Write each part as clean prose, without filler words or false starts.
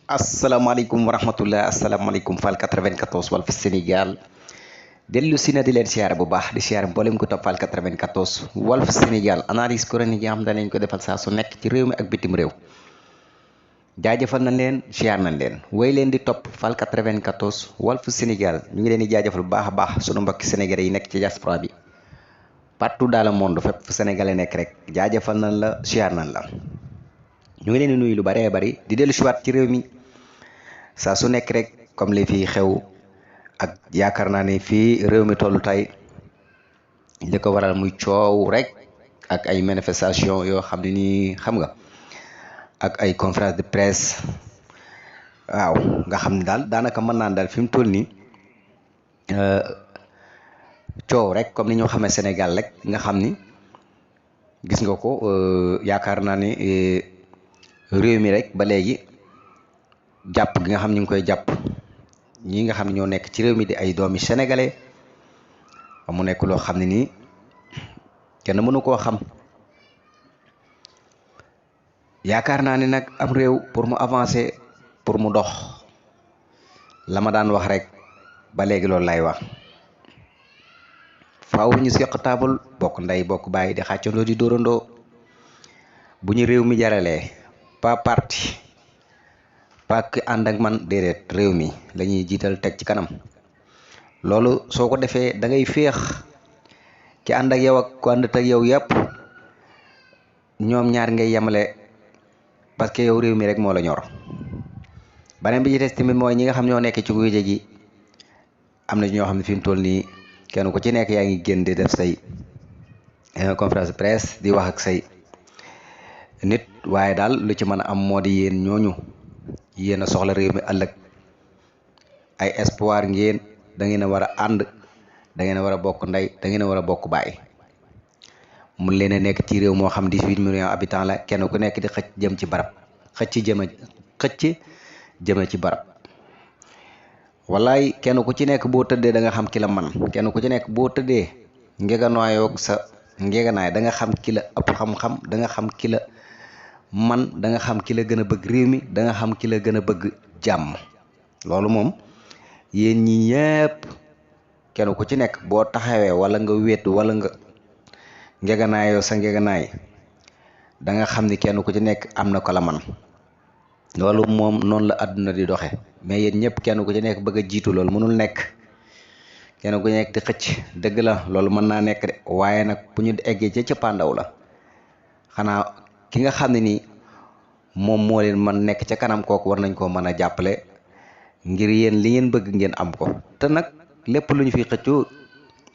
asalaamaaleykum wa rahmatullah asalaamaaleykum Fall 94 Walf Sénégal dellu si na di leen siyaare bu baax di siyaare mboolem ko topp Fall 94 Walf Sénégal analyse chronique yi nga xam dañ leen ko defal saa su nekk ci réew mi ak bitim réew jaajëfal nañ leen siyaar nañ leen wéy leen di topp Fall 94 Walf Sénégal ñu ngi leen di jaajëfal bu baax a baax sunu mbokki sénégalais yi nekk ci diaspora bi partout dans le monde fépp fu sénégalais nekk rek jaajëfal nañ la siyaar nañ la ñu ngi leen di nuyu lu bëree bëri di dellu si waat ci réew mi saa su nekk rek comme li fii xew ak yaakaar naa ne fii réew mi tollu tey li ko waral muy coow rek ak ay manifestation yoo xam ne nii xam nga ak ay conférence de presse waaw nga xam ne daal daanaka mën naan daal fi mu toll nii coow rek comme ni ñoo xamee Sénégal rek nga xam ni gis nga ko yaakaar naa ne réew mi rek ba léegi jàpp gi nga xam ñu ngi koy jàpp ñi nga xam ñoo nekk ci réew mi di ay doomi sénégalais mu nekk loo xam ne nii kenn mënu koo xam yaakaar naa ne nag am réew pour mu avancer pour mu dox la ma daan wax rek ba léegi loolu lay wax faaw ñu seq taabal bokk ndey bokk bàyyi di xàccandoo di dóorandoo bu ñu réew mi jaralee pas parti pas ki ànd ak man déedéet réew mi la ñuy jiital teg ci kanam loolu soo ko defee da ngay féex ki ànd ak yow ak ku àndat ak yow yëpp ñoom ñaar ngay yemale parce que yow réew mi rek moo la ñor beneen bi ci des tamit mooy ñi nga xam ñoo nekk ci kujje gi am na ñoo xam ne fi mu toll nii kenn ku ci nekk yaa ngi génn di def say conférence de presse di wax ak say nit waaye daal lu ci mën a am moo di yéen ñooñu yéen a soxla réew mi ëllëg ay espoir ngeen da ngeen a war a ànd da ngeen a war a bokk ndey da ngeen a war a bokk baay mun leen a nekk ci réew moo xam 18 millions habitants la kenn ku nekk di xëcc jëm ci barab xëcc jëme ci barab wallaay kenn ku ci nekk boo tëddee da nga xam ki la man kenn ku ci nekk boo tëddee ngeganaayoog sa ngeganaay da nga xam ki la ëpp xam-xam da nga xam ki la man da nga xam ki la gën a bëgg réew mi da nga xam ki la gën a bëgg jàmm loolu moom yéen ñi ñëpp kenn ku ci nekk boo taxawee wala nga wéet wala nga ngeganaayoo sa ngeganaay da nga xam ni kenn ku ci nekk am na ko la man loolu moom noonu la àdduna di doxe mais yéen ñëpp kenn ku ci nekk bëgg a jiitu loolu mënul nekk kenn ku ci nekk di xëcc dëgg la loolu mën naa nekk de waaye nag bu ñu eggee ca cëppaandaw la xanaa ki nga xam ne nii moom moo leen man nekk ca kanam kooku war nañ koo mën a jàppale ngir yéen li ngeen bëgg ngeen am ko te nag lépp lu ñu fi xëccoo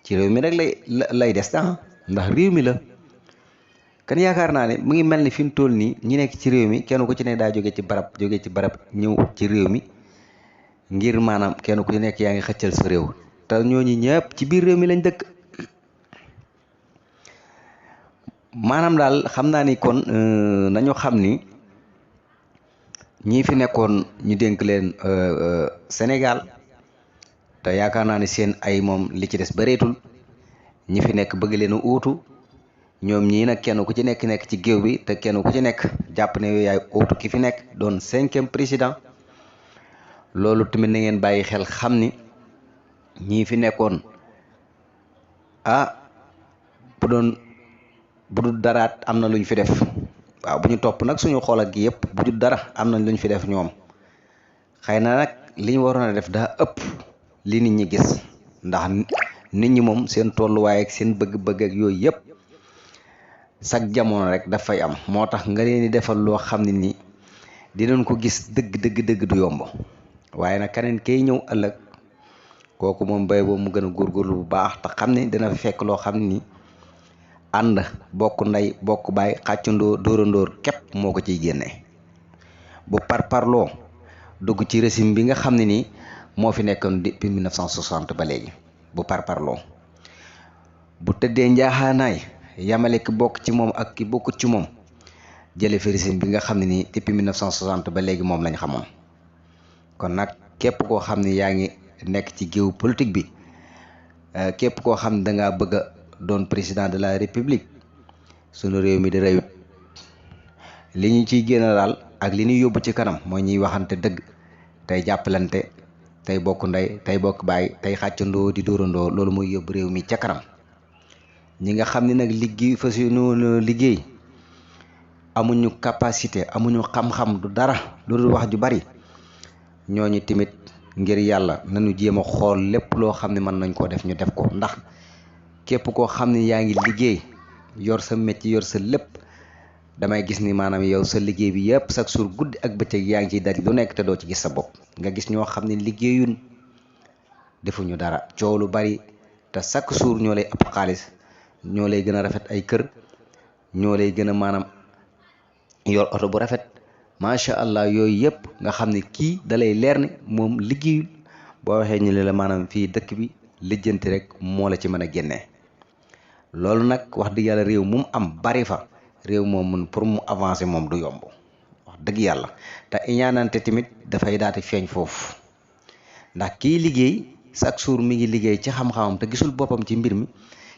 ci réew mi rek lay des ndax réew mi la kan yaakaar naa ne mu ngi mel ni fi mu toll nii ñi nekk ci réew mi kenn ku ci ne daa jóge ci barab ñëw ci réew mi ngir maanaam kenn ku ci nekk yaa ngi xëccal sa réew te ñooñu ñëpp ci biir réew mi lañ dëkk maanaam daal xam naa ni kon nañu xam ni ñii fi nekkoon ñu dénk leen Sénégal te yaakaar naa ni seen ay moom li ci des bareetul ñi fi nekk bëgg leen a uutu ñoom ñii nag kenn ku ci nekk ci géew bi te kenn ku ci nekk jàpp ne yaay uutu ki fi nekk doon 5e président loolu tamit na ngeen bàyyi xel xam ni ñii fi nekkoon bu dul daraat am na lu ñu fi def waaw bu ñu topp nag suñu xool ak gi yëpp bu dul dara am na lu ñu fi def ñoom xëy na nag li ñu waroon a def daa ëpp li nit ñi gis ndax nit ñi moom seen tolluwaay ak seen bëgg-bëgg ak yooyu yëpp chaque jamono rek dafay am moo tax nga leen di defal loo xam ne ni dinañ ko gis dëgg du yomb waaye nag keneen kay ñëw ëllëg kooku moom bay boobu mu gën a góorgóorlu bu baax te xam ne dina fi fekk loo xam ne ni ànd bokk ndey bokk baay xàccandoo dóorandóor képp moo ko ciy génne bu parloo dugg ci régime bi nga xam ne nii moo fi nekkoon depuis 1960 ba léegi bu parloo bu tëddee njaaxaanaay yamale ki bokk ci moom ak ki bokkut ci moom jële fi régime bi nga xam ne nii depuis 1960 ba léegi moom lañ xamoon kon nag képp koo xam ne yaa ngi nekk ci géew politique bi képp koo xam ne dangaa bëgg a doon président de la république sunu réew mi di rëyut li ñu ciy génn daal ak li ñuy yóbbu ci kanam mooy ñuy waxante dëgg tey jàppalante tey bokk ndey tey bokk baay tey xàccandoo di dóorandoo loolu mooy yóbbu réew mi ca kanam. ñi nga xam ne nag liggéey fas yéene liggéey amuñu capacité amuñu xam-xam du dara lu dul wax ju bari ñooñu tamit ngir yàlla nañu jéem a xool lépp loo xam ne mën nañ koo def ñu def ko, ndax képp koo xam ne yaa ngi liggéey yor sa métier yor sa lépp damay gis ni maanaam yow sa liggéey bi yëpp chaque jour guddi ak bëccëg yaa ngi ciy daj lu nekk te doo ci gis sa bopp. nga gis ñoo xam ne liggéeyun defuñu dara coow lu bari te chaque jour ñoo lay ëpp xaalis, ñoo lay gën a rafet ay kër, ñoo lay gën a maanaam yor oto bu rafet macha allah. yooyu yëpp nga xam ne kii dalay leer ne moom liggéeyul, boo waxee ñu la maanaam fii dëkk bi lijjanti rek moo la ci mën a génnee. loolu nag wax dëgg yàlla réew mu am bari fa réew moom mun pour mu avancer moom du yomb wax dëgg yàlla. te iñaanante tamit dafay daati feeñ foofu, ndax kii liggéey chaque jour mi ngi liggéey ci xam-xamam te gisul boppam ci mbir mi,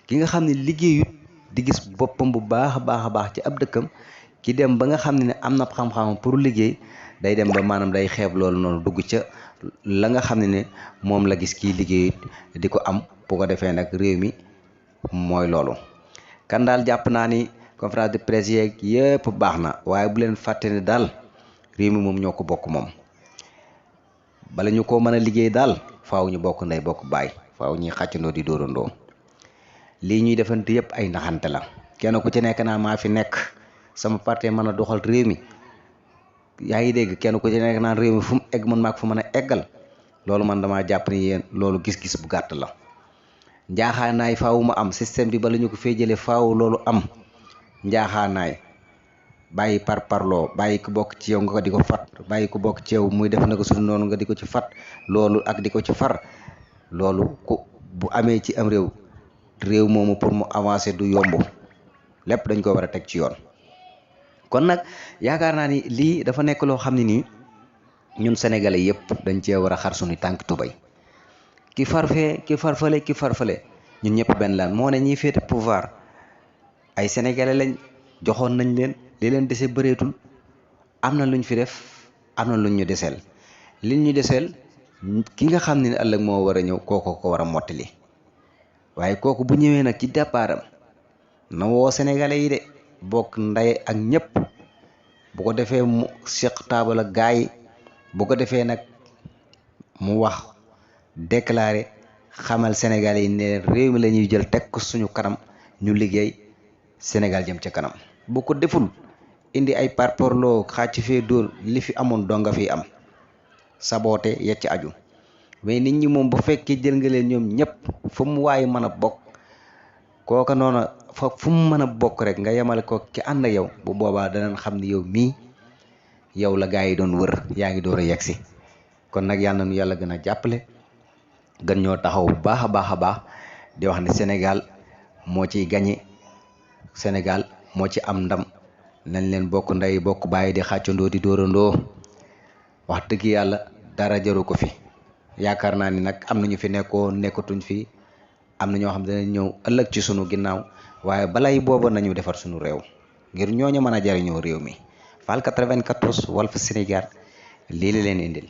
ki nga xam ne liggéeyut di gis boppam bu baax a baax a baax ci ab dëkkam, ki dem ba nga xam ne am na xam-xamam pour liggéey day dem ba maanaam day xeeb loolu noonu dugg ca la nga xam ne moom la gis kii liggéeyut di ko am. bu ko defee nag réew mi mooy loolu. kan daal jàpp naa ni conférence de presse yeeg yëpp baax na, waaye bu leen fàtte ne daal réew mi moom ñoo ko bokk moom. bala ñu ko mën a liggéey daal faaw ñu bokk ndey bokk baay, faaw ñuy xàccandoo di dóorandoo. lii ñuy defante yëpp ay naxante la, kenn ku ci nekk naa maa fi nekk sama parti mën a doxal réew mi. yaa ngi dégg, kenn ku ci nekk naan réew mi fu mu egg man maa ko fu mën a eggal. loolu man damaa jàpp ni yéen loolu gis-gis bu gàtt la. njaaxaanaay faaw mu am système bi bala ñu ko fee jëlee faaw loolu am njaaxaanaay. bàyyi parloo, bàyyi ku bokk ci yow nga di ko fat, bàyyi ku bokk ci yow muy def na ko suñu noonu nga di ko ci fat, loolu ak di ko ci far. loolu ku bu amee ci am réew moomu pour mu avancer du yomb, lépp dañ ko war a teg ci yoon. kon nag yaakaar naa ni lii dafa nekk loo xam ne nii ñun sénégalais yëpp dañ cee war a xar suñu tànk tubay. ki farfee ki farfale ki farfale ñun ñëpp benn laan moo ne ñiy féete pouvoir ay sénégalais lañ, joxoon nañ leen li leen dese bëreetul. am na luñ fi def, am na luñ ñu deseel. liñ ñu deseel ki nga xam ne ëllëg moo war a ñëw kooku ko war a mottali. waaye kooku bu ñëwee nag ci départam na woo sénégalais yi de bokk ndey ak ñëpp, bu ko defee mu seq taabal ak gaay yi, bu ko defee nag mu wax déclaré xamal sénégalais yi ne réew mi la ñuy jël teg ko suñu kanam ñu liggéey Sénégal jëm ca kanam. bu ko deful indi ay parparloo xàcc fee dóor li fi amoon donga fi am saboote yecc aju. mais nit ñi moom bu fekkee jël nga leen ñoom ñëpp fu mu waaye mën a bokk kooka noona fa fu mu mën a bokk rek nga yemale ko ki ànd ak yow, bu boobaa danañ xam ni yow mii yow la gaa yi doon wër, yaa ngi door a yegsi. kon nag yàlla nañu yàlla gën a jàppale, gën ñoo taxaw bu baax a baax a baax di wax ne Sénégal moo ciy gañe, Sénégal moo ci am ndam. nañ leen bokk ndey bokk bàyyi di xàccandoo di dóorandoo. wax dëgg yàlla dara jaru ko fi. yaakaar naa ni nag am na ñu fi nekkatuñ fi, am na ñoo xam ne danañ ñëw ëllëg ci sunu ginnaaw, waaye balay booba nañu defar sunu réew ngir ñooñu mën a jariñoo réew mi. Fall 94 Walf Sénégal lii la leen indil.